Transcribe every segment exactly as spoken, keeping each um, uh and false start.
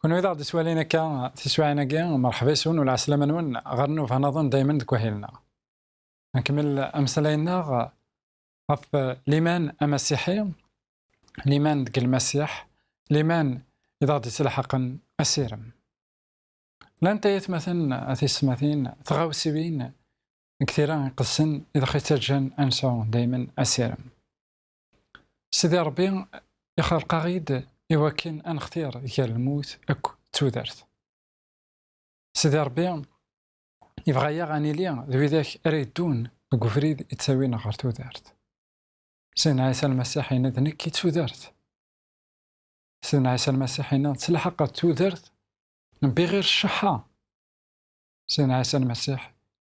Kunwi d aɣ-d-iswalin akka tiswiɛin-agi, merḥba yes-wen u lɛeslama-nwen ɣer nnuba nniḍen daymen deg wahil-nneɣ. Nkemmel ameslay-nneɣ ɣef liman amasiḥi, liman deg Lmasiḥ, liman i d aɣ-d-ittlaḥaqen asirem. Llant ay atmaten, a tisetmatin, tɣawsiwin deg tira iqedsen i d aɣ-ittaǧǧan ad nesɛu daymen asirem. Sidi Ṛebbi ixleq-aɣ-id i wakken ad nextir gar lmut akked tudert. Sidi Ṛebbi yebɣa-yaɣ ad nili d widak ara yeddun deg ubrid ittawin ɣer tudert. Sidna Ɛisa Lmasiḥ yenna-d: "Nekk i d tudert." Sidna Ɛisa Lmasiḥ yenna-d: "Ttlaḥaqeɣ tudert, bɣir cceḥḥa." Sidna Ɛisa Lmasiḥ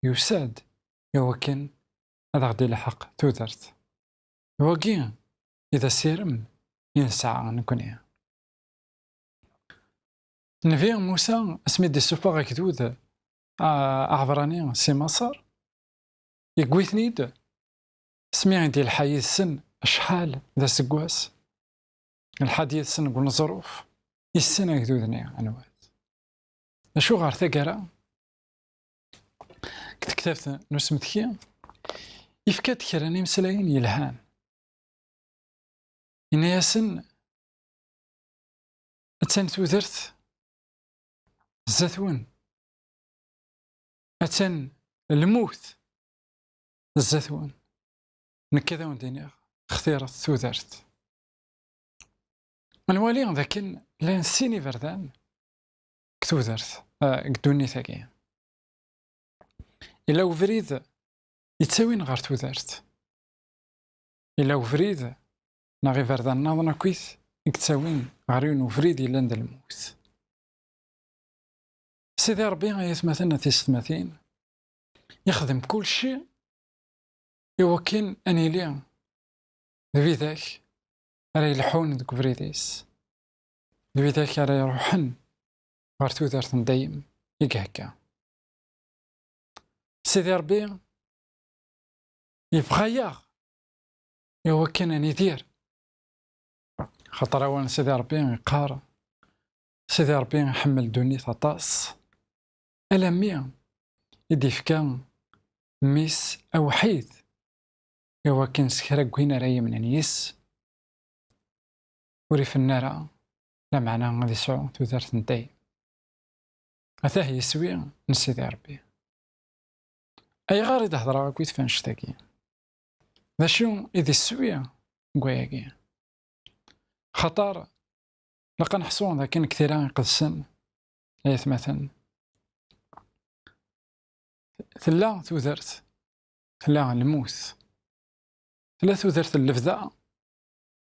yusa-d i wakken ad aɣ-d-ilḥeq tudert. D wagi i d asirem i nesɛa nekkni. Nnbi Musa, asmi d-issufeɣ agdud, a-, aɛebṛani si Maṣer, yewwi-ten-id, asmi i d-yelḥa yid-sen acḥal d aseggas, yelḥa-d yid-sen deg uneẓruf, yessen agdud-nni anwa-t. Acuɣer taggara, deg tektabt n usmetki, yefka-d kra n imeslayen yelhan. Yenna-yasen: "Attan tudert zdat-wen. Attan lmut zdat-wen. Nekk ad awen-d-iniɣ, xtiret tudert." Ma nwali d akken llan sin iberdan deg tudert, eh, deg ddunit-agi. Yella ubrid yettawin ɣer tudert. Yella ubrid neɣ iberdan nniḍen akkit i yettawin ɣer yiwen ubrid yellan d lmut. Sidi Ṛebbi, ay atmaten, a tisetmatin, yexdem kulci i wakken ad nili d widak ara yelḥun deg ubrid-is, d widak ara iruḥen ɣer tudert n dayem i ihegga. Sidi Ṛebbi yebɣa-yaɣ i wakken ad nidir. Xaṭer awal n Sidi Ṛebbi yeqqar: "Sidi Ṛebbi iḥemmel ddunit aṭas, alammi i d-ifka mmi-s awḥid, i wakken s kra n win ara yemnen yis-s, ur ifennu ara, lameɛna ad isɛu tudert n dayem." Atah yiswi n Sidi Ṛebbi. Ayɣer i d-hedṛeɣ akk i tfenct-agi? D acu i d iswi n wayagi? Xaṭer, ilaq ad neḥṣu d akken deg tira iqedsen, ay atmaten, tella tudert, tella lmut. Tella tudert n lebda,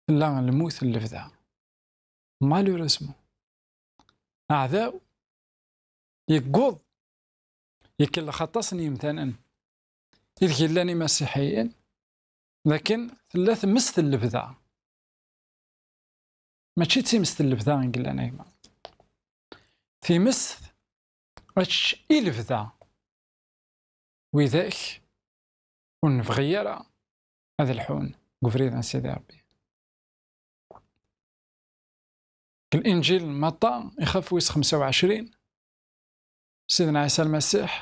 tella lmut n lebda. Malheureusement, aɛdaw yewweḍ ikellex aṭas n yimdanen ideg llan imasiḥiyen, lakin tella tmest n lebda. Mačči d timest n lebda i yellan a gma. Timest ad tečč i lebda widak ur nebɣi ara ad lḥun deg ubrid n Sidi Ṛebbi. Deg Linǧil n Maṭṭa, ixef wis xemsa u ɛecrin, Sidna Ɛisa Lmasiḥ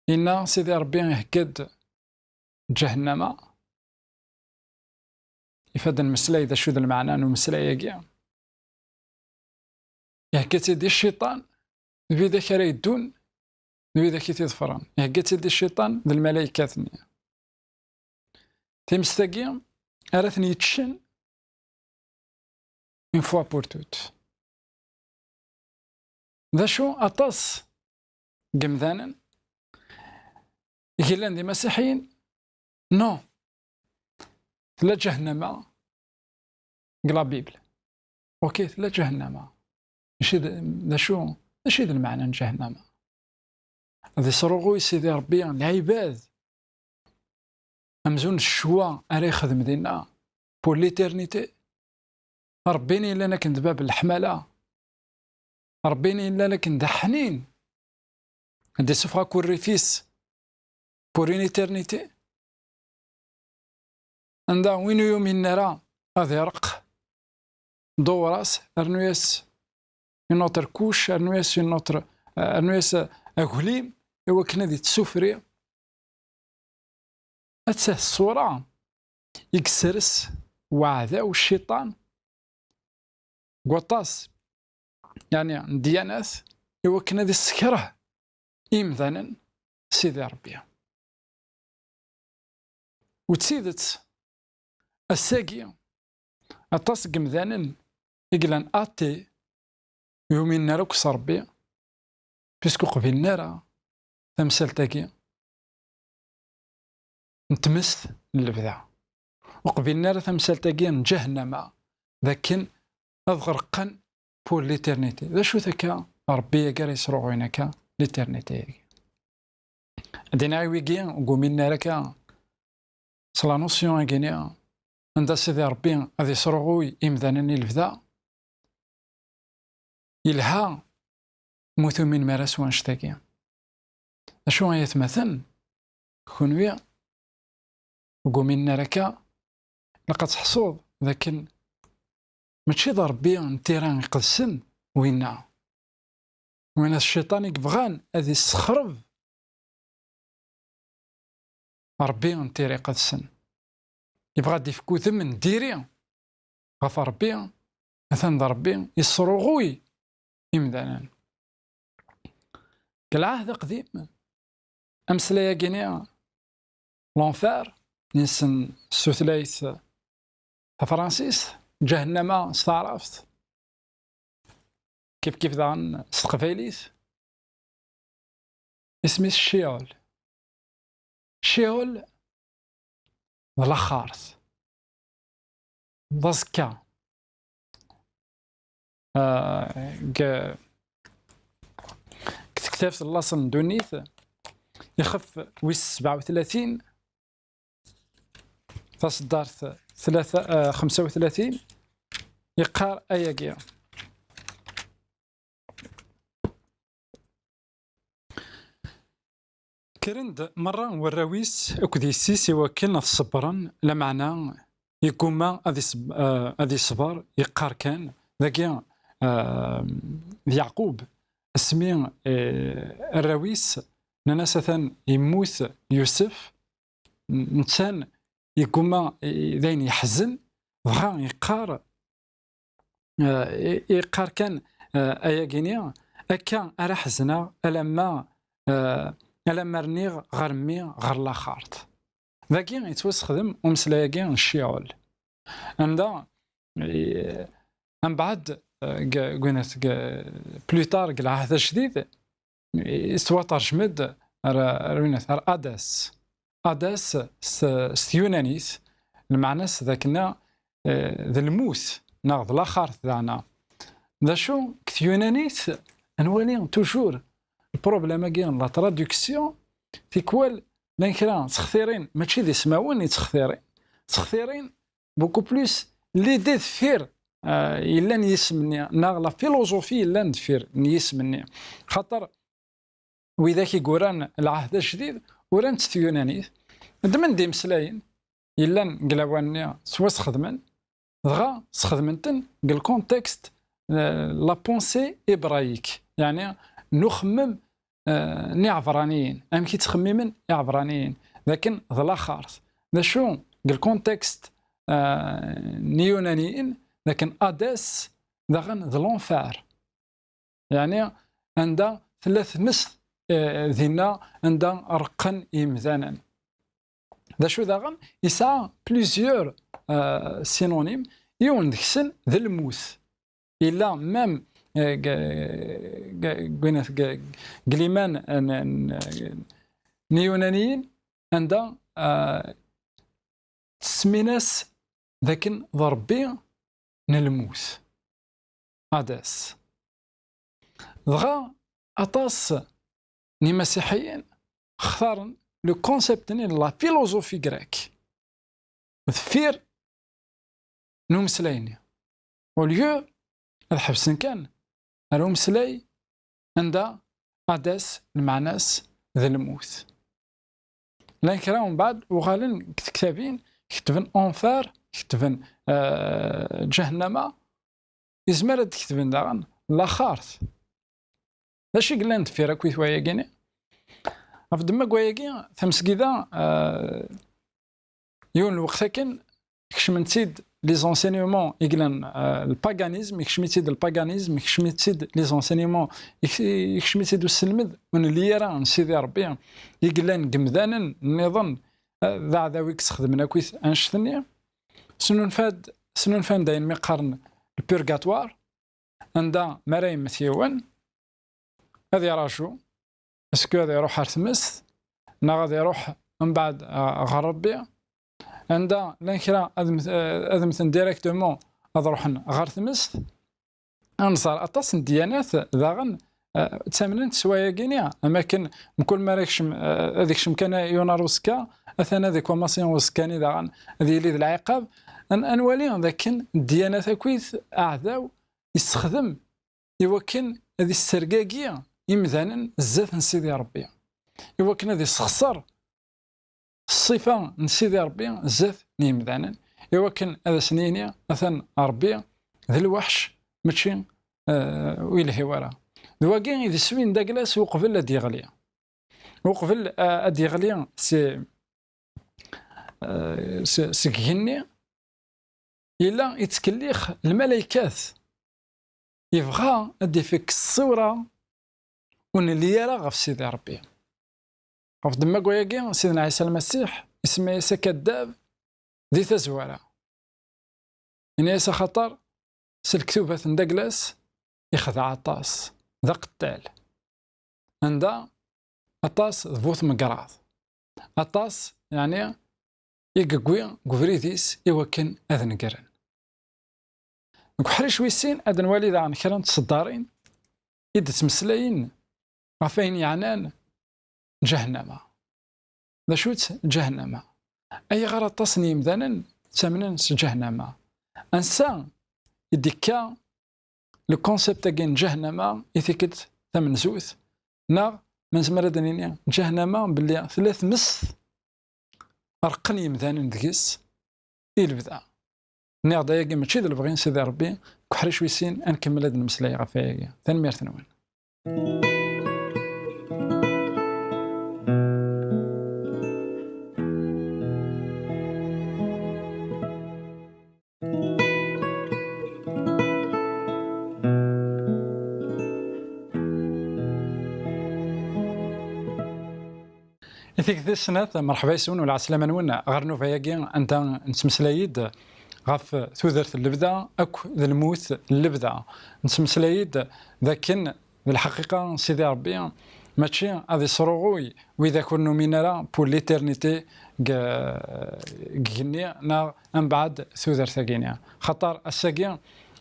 yenna: "Sidi Ṛebbi ihegga-d ǧahennama." Ifadden meslay d acu d lmeɛna n umeslay-agi. Ihegga-tt-id i cciṭan, d widak ara yeddun, d widak i t-iḍefren. Ihegga-tt-id i cciṭan d lmalaykat-nni. Timest-agi ara ten-yeččen une fois pour toutes. D acu aṭas n yemdanen i yellan d imasiḥiyen? Non. Tella ǧahennama deg la Bible. Ok, tella ǧahennama. Mačči d, d acu, d acu i d lmeɛna n ǧahennama? ad isruɣuy Sidi Ṛebbi lɛibad amzun d ccwa ara yexdem dinna pour l'éternité. Ṛebbi-nni yellan akken d bab n leḥmala, Ṛebbi-nni yellan akken d aḥnin, ad d-issufeɣ akurrif-is pour une éternité. Anda win ur yuminen ara ad ireq, dewwer-as, rnu-yas une autre couche, rnu-yas une autre, rnu-yas aglim, i wakken ad ittsufri. Atta ṣṣura i yesres weɛdaw cciṭan deg waṭas, yeɛni n ddyanat, i wakken ad issekreh imdanen Sidi Ṛebbi. U d tidet, ass-agi, aṭas n yemdanen i yellan athées, ur yuminen ara akk s Ṛebbi, puisque ur qbilen ara tamsalt-agi n tmest n lebda. Ur qbilen ara tamsalt-agi n ǧahennama, d akken ad ɣerqen pour l'éternité. D acu-t akka Ṛebbi-agi ara yesruɣuyen akka l'éternité-agi? Ad d-iniɣ i wigi ur yuminen ara akka s la notion-agi-nni, anda Sidi Ṛebbi ad isruɣuy imdanen i lebda, yelha ma ur tuminem ara s wanect-agi. D acu ay atmaten, kunwi ur yuminen ara akka, ilaq ad teḥsuḍ d akken mačči d Ṛebbi n tira iqedsen winna. Winna d cciṭan i yebɣan ad issexreb Ṛebbi n tira iqedsen. Yebɣa ad d-ifk udem n diri ɣef Ṛebbi, atan d Ṛebbi yesruɣuy imdanen. Deg Lɛahd Aqdim, ameslay-agi-nni, l'enfer, nsen s tutlayt tafransist, ǧahennama s taɛrabt, kif kif daɣen s teqbaylit, isem-is Cciɛul. Cciɛul d laxert, d aẓekka. Ah, deg, deg tektabt n laṣel n ddunit, ixef wis sebɛa u tlatin, taṣeddart tlata, ah, xemsa u tlatin, yeqqar ayagi. Kkren-d merra warraw-is akked yessi-s i wakken ad ṣebbren, lameɛna yeggumma ad iseb-, eh, ad iṣber, yeqqar kan. Dagi, eh, d Yeɛqub, asmi, eh, arraw-is nnan-as atan yemmut Yusef, n-, netta yeggumma, eh, d ayen yeḥzen, dɣa yeqqar, eh, i-, yeqqar kan, eh, ayagi-nni, akka ara ḥezneɣ alamma, eh, alamma rniɣ ɣer mmi ɣer laxert. Dagi yettwasexdem umeslay-agi n Cciɛul. Anda, eh, mbeɛd, eh, g-, gwinat g-, plus tard deg Lɛehd Ajdid, yettwaṭerjem-d ar, ar winat, ar Hades. Hades s, s tyunanit, lmeɛna-s d akken, eh, d lmut, neɣ d laxert daɣna. D acu, deg tyunanit, ad nwali toujours le problème-agi n la traduction, tikwal llan kra ttextirin, mačči d ismawen i ttextirin, ttextirin beaucoup plus l'idée deffir, euh, yellan yisem-nni, neɣ la philosophie yellan deffir n yisem-nni. Xaṭer widak i yuran Lɛehd Ajdid, uran-tt tyunanit, ddmen-d imeslayen yellan deg lawan-nni ttwasxedmen, dɣa sxedmen-ten deg le contexte, euh, la pensée hébraïque, yeɛni n uxemmem, euh, n Iɛebṛaniyen, amek i ttxemmimen Iɛebṛaniyen, d akken d laxert. D acu, deg le contexte, euh, n Yiyunaniyen, d akken Hades daɣen d l'enfer. Yeɛni anda tella tmest, eh, dinna anda reqqen yimdanen. D acu daɣen? Yesɛa plusieurs, euh, synonymes. Yiwen deg-sen d lmut. Yella même, eh, g-, g-, g-, g-, g liman n, n, n Yiyunaniyen anda, euh, ttsemmin-as d akken d Ṛebbi n lmut. Hades. Dɣa aṭas n imasiḥiyen xtaren le concept-nni n la philosophie grecque deffir n umeslay-nni. Au lieu ad ḥebsen kan ar umeslay anda Hades lmeɛna-s d lmut. Llan kra umbeɛd uɣalen deg tektabin, ketben enfer, ketben, eh, ǧahennama, izmer ad d-ketben daɣen laxert. D acu i yellan deffir akkit wayagi-ni? Ɣef ddemma n wayagi, tamesgida, eh, yiwen lweqt akken, kecmen-tt-id les enseignements i yellan, eh, le paganisme, ikcem-itt-id le paganisme, ikcem-itt-id les enseignements, ik-, ikcem-itt-id uselmed ur nelli ara n Sidi Ṛebbi, i yellan deg yemdanen nniḍen, eh, d aɛdaw i yesxedmen akkit annect-nni. Snunfan-d, snunfan-d ayen mi qqaren le purgatoire, anda mi ara yemmet yiwen, ad iraǧu, est-ce que ad iruḥ ar tmest, neɣ ad iruḥ mbeɛd, ah, ɣer Ṛebbi, anda llan kra ad met-, eh, ad mmten directement, ad ruḥen ɣer tmest. Ad nẓer aṭas n ddyanat daɣen, eh, ttamnent s wayagi-ni, am akken mkul mi ara yekcem, eh, ad yekcem kan yiwen ar uẓekka, atan ad ikumaṣi uẓekka-nni daɣen ad yili d lɛiqab. Ad, ad nwali d akken ddyanat akkit aɛdaw yessexdem i wakken ad issergagi imdanen zdat n Sidi Ṛebbi, i wakken ad issexṣer ṣṣifa n Sidi Ṛebbi zdat n yimdanen, i wakken ad asen-yini atan Ṛebbi d lweḥc, mačči, eh, ur yelhi wara. D wagi i d iswi n Daglas uqbel ad d-yeɣli. Uqbel, eh, ad d-yeɣli si, eh, s-, seg igenni, yella yettkellix lmalaykat. Yebɣa ad d-ifek ṣṣura ur nelli ara ɣef Sidi Ṛebbi. Ɣef ddemma n wayagi, Sidna Ɛisa Lmasiḥ isemma-yas akaddab di tazwara. Yenna-yas axaṭer s lektubat n Daglas ixdeɛ aṭas, d aqettal. Anda aṭas d bu tmegraḍ. Aṭas, yeɛni, i yewwi deg ubrid-is i wakken ad negren. Deg uḥric wis sin, ad nwali daɣen kra n tseddarin i d-ttmeslayen ɣef wayen yeɛnan ǧahennama. D acu-tt ǧahennama? Ayɣer aṭas n yimdanen ttamnen s ǧahennama? Ansa i d-ikka le concept-agi n ǧahennama i tikkelt tamenzut? Neɣ ma nezmer ad d-nini ǧahennama belli tella tmest reqqen yimdanen deg-s i lebda. Nniɣ-d ayagi mačči d lebɣi n Sidi Ṛebbi, deg uḥric wis sin ad nkemmel ad nemmeslay ɣef wayagi. Tanemmirt-nwen. I tikkelt tis snat, merḥba yes-wen u lɛeslama-nwen ɣer nnuba-agi anda nettmeslay-d ɣef tudert n lebda akk d lmut n lebda. Nettmeslay-d d akken d lḥaqiqa Sidi Ṛebbi mačči ad isruɣuy widak ur numin ara pour l'éternité deg, deg igenni neɣ ambeɛd tudert-agi-ni. Xaṭer ass-agi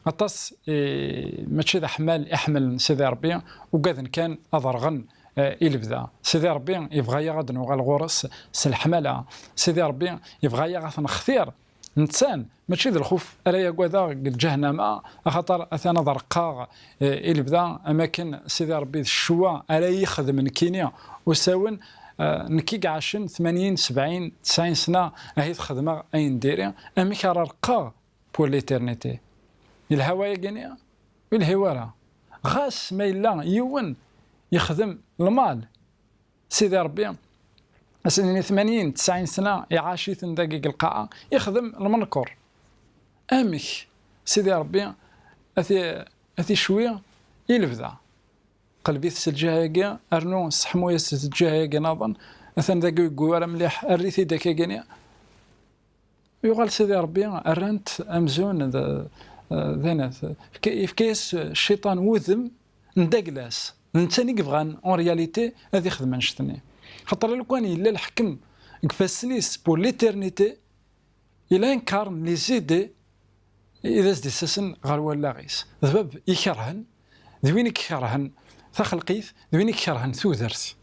aṭas, eh, mačči d aḥmal i ḥemmlen Sidi Ṛebbi, ugaden kan ad rɣen, eh, i lebda. Sidi Ṛebbi yebɣa-yaɣ ad nuɣal ɣur-s s leḥmala. Sidi Ṛebbi yebɣa-yaɣ ad t-nextir. Nettan, mačči d lxuf ara yagadeɣ deg lǧahnama, axaṭer atan ad reqqaɣ, eh, i lebda, am akken Sidi Ṛebbi d ccwa ara yi-xedm nekkini usawen, eh, nekk i iɛacen tmanyin, sebɛin, tesɛin sna, ahi t-xedmeɣ ayen diri, amek ara reqqaɣ pour l'éternité? Yelha wayagi-nni? Ur yelhi wara. Ɣas ma yella yiwen yexdem lmal, Sidi Ṛebbi, ad s-nini tmanyin, tesɛin sna, iɛac-iten dagi deg lqaɛa, ixdem lmenker. Amek Sidi Ṛebbi ad t-, ad t-icwi i lebda? Qleb-it s lǧiha-agi, rnu sseḥmu-yas s lǧiha-agi nniḍen, atan dagi ur yeggu ara mliḥ, err-it-id akkagini. Yuɣal Sidi Ṛebbi rran-t amzun d, d anat. Yefka-, yefka-yas cciṭan wudem n daglas. D netta i yebɣan, en réalité, ad ixdem annect-nni. Xaṭer lukan yella leḥkem deg ifassen-is pour l'éternité, il incarne les idées i d as-d-issasen ɣer wallaɣ-is. D bab ikerhen, d win i ikerhen taxelqit, d win i ikerhen tudert.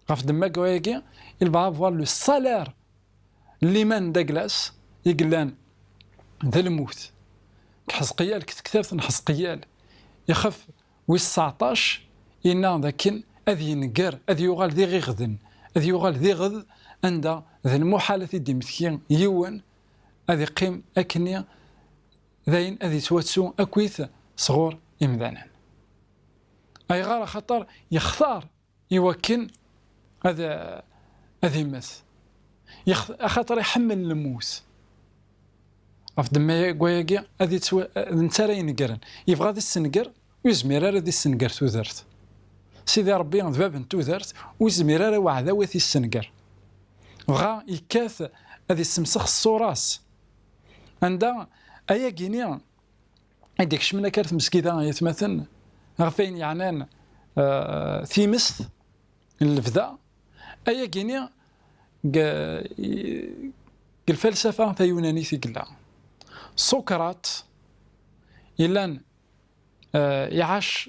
Ɣef ddemma n wayagi, il va avoir le salaire n liman d aglas i yellan d lmut. Deg Ḥezqiyal, deg tektabt n Ḥezqiyal, ixef wis tseɛṭac, yenna dakken ad yenger, ad yuɣal d iɣiɣden, ad yuɣal d iɣed anda d lmuḥal ad t-id-imekki yiwen, ad iqqim akkenni, dayen ad yettwattu akkit sɣur imdanen. Ayɣer? Axaṭer yextar i wakken ad, ad immet. Yex-, axaṭer iḥemmel lmut. Ɣef ddemma n wayagi, ad yettwa-, d netta ara inegren. Yebɣa ad issenger, ur yezmir ara ad issenger tudert. Sidi Ṛebbi d bab n tudert, ur yezmir ara uɛdaw ad t-issenger. Dɣa yekkat ad issemsex ṣṣura-s. Anda ayagi-ni i d-ikecmen akka ar tmesgida, ay atmaten, ɣef wayen yeɛnan, eh, timest n lebda, ayagi-ni deg, deg lfalsafa tayunanit i yella. Suqrat, yellan, eh, iɛac,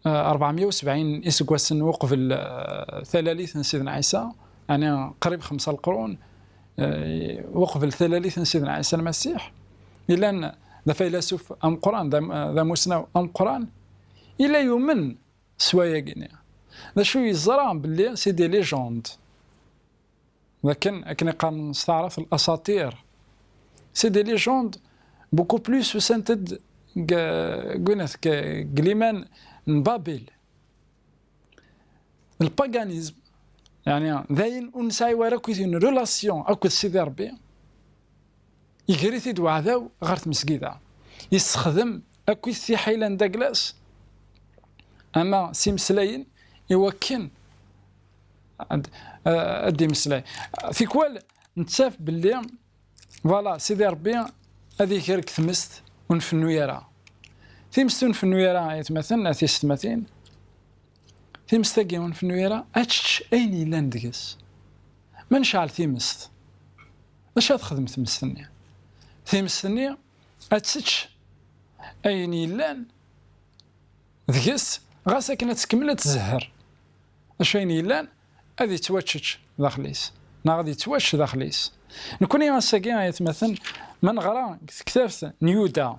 eh, ṛebɛemya u sebɛin iseggasen uqbel, eh, talalit n Sidna Ɛisa, yeɛni qrib xemsa leqrun, eh, uqbel talalit n Sidna Ɛisa Lmasiḥ. Yellan d afaylasuf ameqqran, d am-, d amussnaw ameqqran. Yella yumen s wayagi-nni. D acu yeẓra belli c'est des légendes. D akken, akken i qqaren s taɛrabt, l'asatir. C'est des légendes beaucoup plus usant-d deg, deg winat, deg, deg liman n Babil. Le paganisme, yeɛni d ayen ur nesɛi ara akkit une relation akked Sidi Ṛebbi, iger-it-id weɛdaw ɣer tmesgida. Yessexdem akkit tiḥila n daglas, ama s imeslayen, i wakken ad, ad d-imeslay. Tikwal nettaf belli, voilà, Sidi Ṛebbi ad iger deg tmest ur nfennu ara. Timest ur nfennu ara, ay atmaten, a tisetmatin, timest-agi ur nfennu ara, ad tečč ayen yellan deg-s. Ma necɛel timest, d acu ad texdem tmest-nni? Timest-nni ad tečč ayen yellan deg-s, ɣas akken ad tkemmel ad tzehher. Acu ayen yellan ad yettwaččečč daxel-is, neɣ ad yettwačč daxel-is. Nekkni ass-agi, ay atmaten, ma neɣra deg tektabt n Yuda,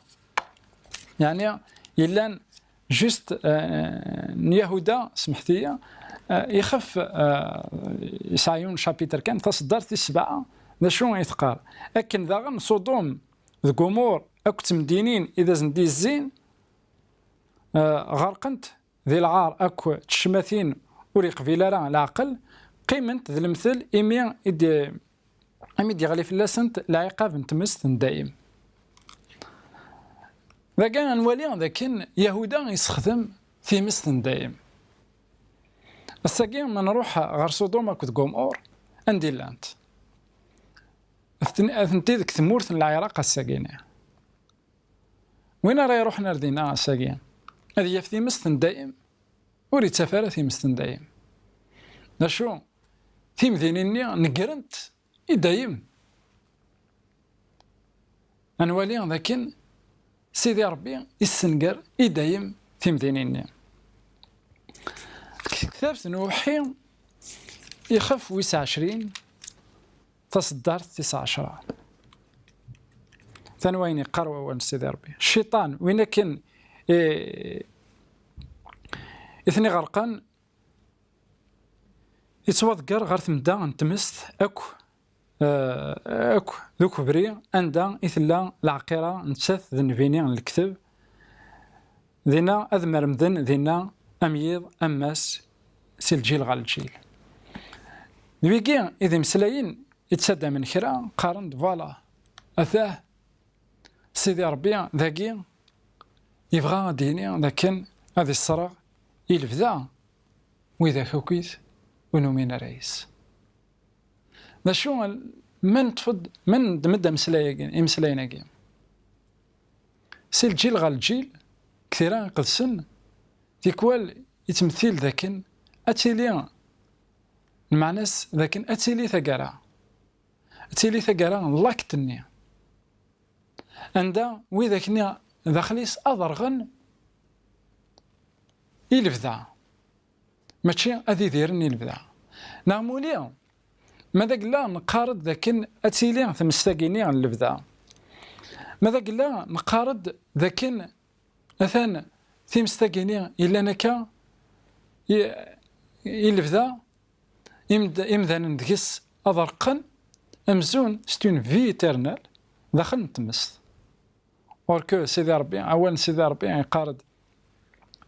yeɛni yellan juste, eh, n Yahuda, semḥet-iyi, eh, ixef, eh, yesɛa yiwen chapitre kan, taṣeddart tis sebɛa, d acu i teqqar? Akken daɣen Ṣudum d Gumur akked temdinin i d asen-d-yezzin, eh, ɣerqent di lɛar akk tecmatin ur yeqbil ara leɛqel, qqiment d lemtel imi i d-, imi d-yeɣli fell-asent lɛiqab n tmest n dayem. Dagi ad nwali d akken Yahuda yessexdem timest n dayem. Ass-agi ma nruḥ ɣer Ṣudum akked Gumur, anda i llant? Aten-, atenti deg tmurt n Lɛiraq ass-agi-ni. Win ara iruḥen ar dinna ass-agi, ad yaf timest n dayem? Ur yettaf ara timest n dayem. D acu? Timdinin-nni negrent i dayem. Ad nwali d akken Sidi Ṛebbi issenger i dayem timdinin-nni. Deg tektabt n Uweḥḥi, ixef wis ɛecrin, taṣeddart tis ɛecra. Atan wayen yeqqar wawal n Sidi Ṛebbi. Cciṭan, win akken i, i ten-iɣerqen, yettwaḍegger ɣer temda n tmest akk, eh, akk d ukebri anda i tella leɛqira, nettat d nnbi-nni n lekteb. Dinna ad mermden dinna am yiḍ am wass si lǧil ɣer lǧil. D wigi i d imeslayen i ttaddamen kra, qqaren-d, voilà, atah Sidi Ṛebbi dagi yebɣa ad d-yini d akken ad isserɣ i lebda widak akkit ur numin ara yis. D acu, ma neṭṭef-d, ma neddem-d ameslay-agi, imeslayen-agi, si lǧil ɣer lǧil, deg Tira Iqedsen, tikwal yettmettil d akken ad tili, lmeɛna-s d akken ad tili taggara, ad tili taggara n l'acte-nni, anda widak-nni daxel-is ad rɣen i lebda. mačči ad idiren i lebda. Neɣ muli, ma d agella neqqar-d dakken ad tili tmest-agi-nni n lebda. Ma d agella neqqar-d dakken atan timest-agi-nni yellan akka i, i lebda, imd-, imdanen deg-s ad reqqen amzun c'est une vie éternelle daxel n tmest. Or que Sidi Ṛebbi, awal n Sidi Ṛebbi yeqqar-d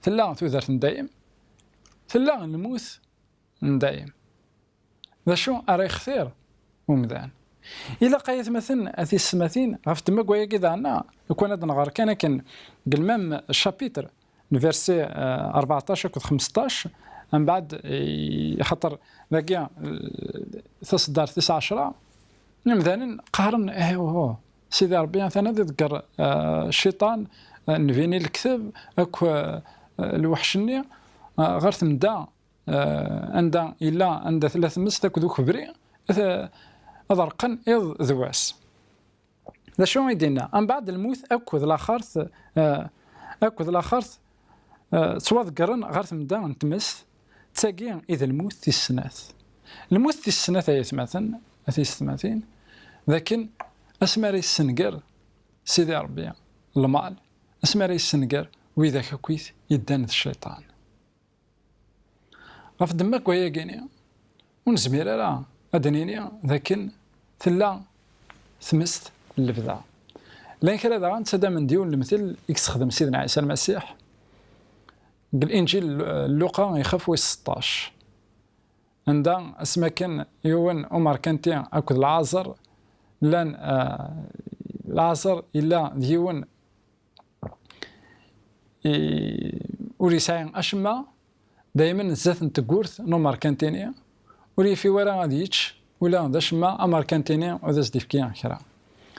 tella tudert n dayem, tella lmut n dayem. D acu ara yextir umdan? Ilaq ay atmaten a tisetmatin ɣef ddemma n wayagi daɣen, lukan ad nɣer kan akken deg lmam chapitre, lversi, eh, rbeɛṭac akked xmesṭac, mbeɛd, eh, xaṭer dagi, eh, taṣeddart tis ɛecra, imdanen qqaren, eh, uhu, Sidi Ṛebbi atan ad iḍegger, eh, cciṭan, eh, nnbi-nni n lekteb, akk, eh, lweḥc-nni, eh, ɣer temda, eh, anda yella, anda tella tmest akked ukebri, ad, ad reqqen iḍ d wass. D acu i d-yenna? Mbeɛd lmut akked laxert, eh, akked laxert, eh, ttwaḍeggren ɣer temda n tmest, d tagi i d lmut tis snat. Lmut tis snat, ay atmaten, a tisetmatin, d akken asmi ara yessenger Sidi Ṛebbi lmal, asmi ara yessenger widak akkit yeddan d cciṭan. Ɣef ddemma n wayagi-ni, ur nezmir ara ad d-nini d akken tella tmest n lebda. Llan kra daɣen ttaddamen-d yiwen n lemtel i yessexdem Sidna Ɛisa Lmasiḥ deg Linǧil n Luqa ixef wis seṭṭac, anda asmi akken yiwen umerkanti akked lɛaẓer llan, eh, lɛaẓer yella d yiwen i, ur yesɛi acemma, daymen zdat n tewwurt n umerkanti-nni, ur yif wara ad yečč ula d acemma, amerkanti-nni ur d as-d-ifki kra.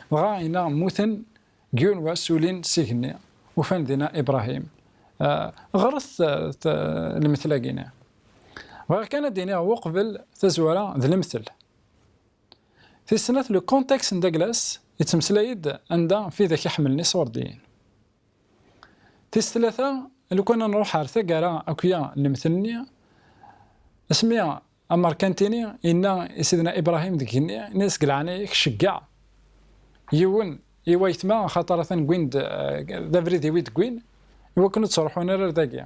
Dɣa yenna mmuten deg yiwen wass, ulin s igenni, ufan dinna Ibrahim. Ah, ɣret, ah, t-, lemtel-agi-nni. Bɣiɣ kan ad d-iniɣ uqbel tazwara d lemtel. Tis snat, le contexte n Douglas yettmeslay-d anda f widak iḥemmlen iṣurdiyen. Tis tlata, lukan ad nruḥ ar taggara akya n lemtel-nni, asmi amerkanti-nni yenna i Sidna Ibrahim deg igenni, yenna-yas deg leɛnaya-k ceggeɛ yiwen i waytma, axaṭer atan wwin-d, eh, d abrid i wi d-wwin, i wakken ur ttruḥun ara ar dagi.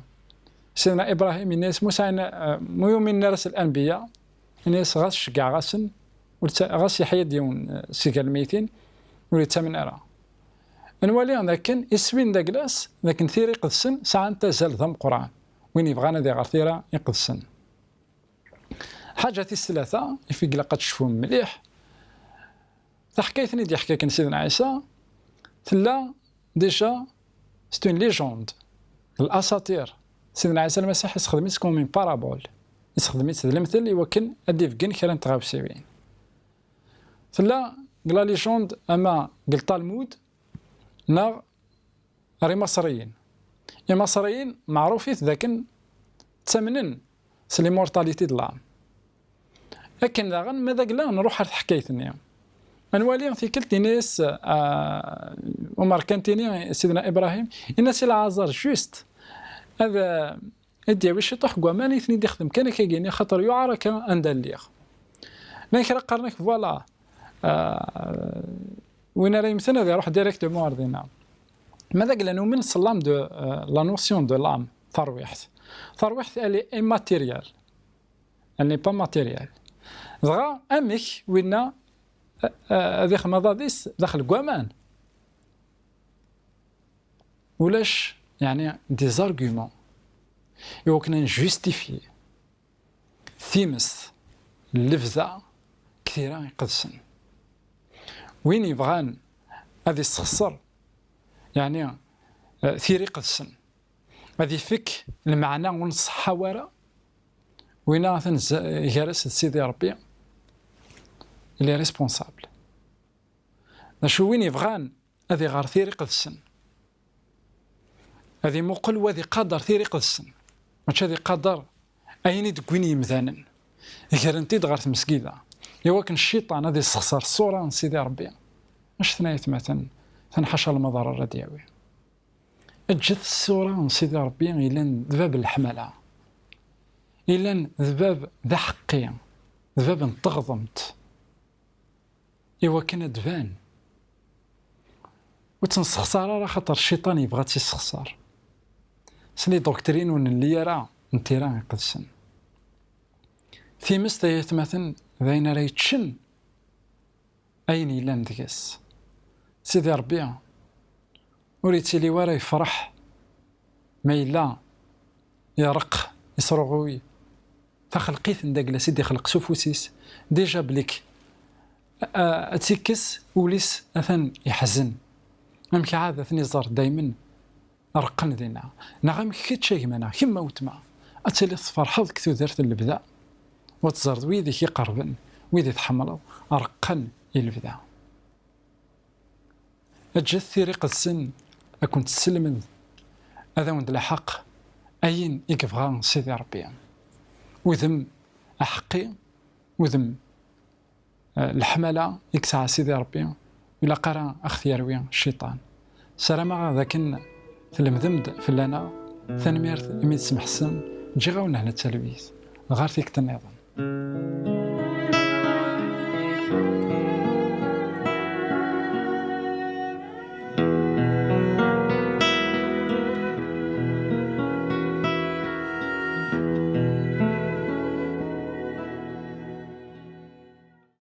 Sidna Ibrahim yenna-yas, mu sɛin, eh, mu yuminen ara s lanbiya, yenna-yas, ɣas ceggɛeɣ-asen, ur tta-, ɣas yeḥya-d yiwen, eh, si gar lmeytin, ur yettamen ara. Nwali d akken iswi n Douglas, d akken tira iqedsen sɛant azal d ameqqran. Win yebɣan ad iɣer tira iqedsen. Ḥaǧa tis tlata, i fi ilaq ad tecfum mliḥ, taḥkayt-nni d-yeḥka kan Sidna Ɛisa, tella déjà, c'est une légende, d l'asatir. Sidna Ɛisa Lmasiḥ issexdem-itt comme une parabole, issexdem-itt d lemtel i wakken ad d-ibeggen kra n tɣawsiwin. Tella deg la légende ama deg Ltalmud neɣ ɣer Imaṣriyen. Imaṣriyen meɛrufit d akken ttamnen s l'immortalité de l'âme. Akken daɣen, ma d agla, nruḥ ar teḥkayt-nni. Ad nwali tikkelt, yenna-yas, ah, umerkanti-nni, Sidna Ibrahim, yenna-as i Lɛaẓer, juste, ad, ah, ad d-yawi ciṭuḥ n waman, i ten-id-ixdem kan akka-gini, xaṭer yuɛer akka anda lliɣ. Llan kra qqaren-ak, voilà, ah, win ara yemmten ad iruḥ directement ar dinna. Ma d agla numen s l'âme de, euh, la notion de l'âme, tarwiḥt. Tarwiḥt, elle est immatérielle. Elle n'est pas matérielle. Dɣa, amek winna, euh, euh, ad ixdem aḍad-is daxel n waman? Ulac, yeɛni, des arguments i wakken ad njustifier timest n lebda deg tira iqedsen. Win yebɣan ad issexṣer, yeɛni, eh, tira iqedsen, ad ifek lmeɛna ur nṣeḥḥa wara, winna atan z-, gar-as d Sidi Ṛebbi, il est responsable. D acu, win yebɣan ad iɣer tira iqedsen, ad imuqel u ad iqader tira iqedsen, mačči ad iqader ayen i d-wwin yimdanen, gren-t-id ɣer tmesgida, i wakken cciṭan ad issexṣer ṣṣura n Sidi Ṛebbi. Anect-n ay atmaten, tanḥaca lmaḍer ara d-yawi. Ǧǧet ṣṣura n Sidi Ṛebbi yellan d bab n leḥmala. yellan d bab d aḥeqqi, d bab n teɣdemt, i wakken ad d-ban. Ur tt-nessexṣar ara, xaṭer cciṭan yebɣa ad tt-yessexṣar s les doctrines ur nelli ara n tira iqedsen. Timest, ay atmaten, d ayen ara yeččen ayen yellan deg-s. Sidi Ṛebbi ur yettili wara yefṛeḥ ma yella ireqq, isṛuɣuy taxelqit n dagla-s i d-ixleq s ufus-is. Déjà blik, a, ad tt-ikkes, ul-is atan iḥzen. Amek ɛad ad ten-iẓer daymen reqqen dinna? Neɣ amek kečč a gma neɣ kemm a weltma ad tiliḍ tferḥeḍ deg tudert n lebda, u ad teẓreḍ wid i k-iqerben, wid i tḥemmleḍ, reqqen i lebda? Ǧǧet tira iqedsen ad kent-tesselmed, ad awen-d-laḥeq ayen i yebɣa Sidi Ṛebbi. Udem aḥeqqi, udem, eh, leḥmala i yesɛa Sidi Ṛebbi, ur ilaq ara ad ɣ-t-yerwi cciṭan. Ssarameɣ d akken tlemdem-d fell-aneɣ. Tanemmirt imi d-tesmeḥsem. Ǧǧiɣ-awen hna d talwit ɣer tikkelt nniḍen.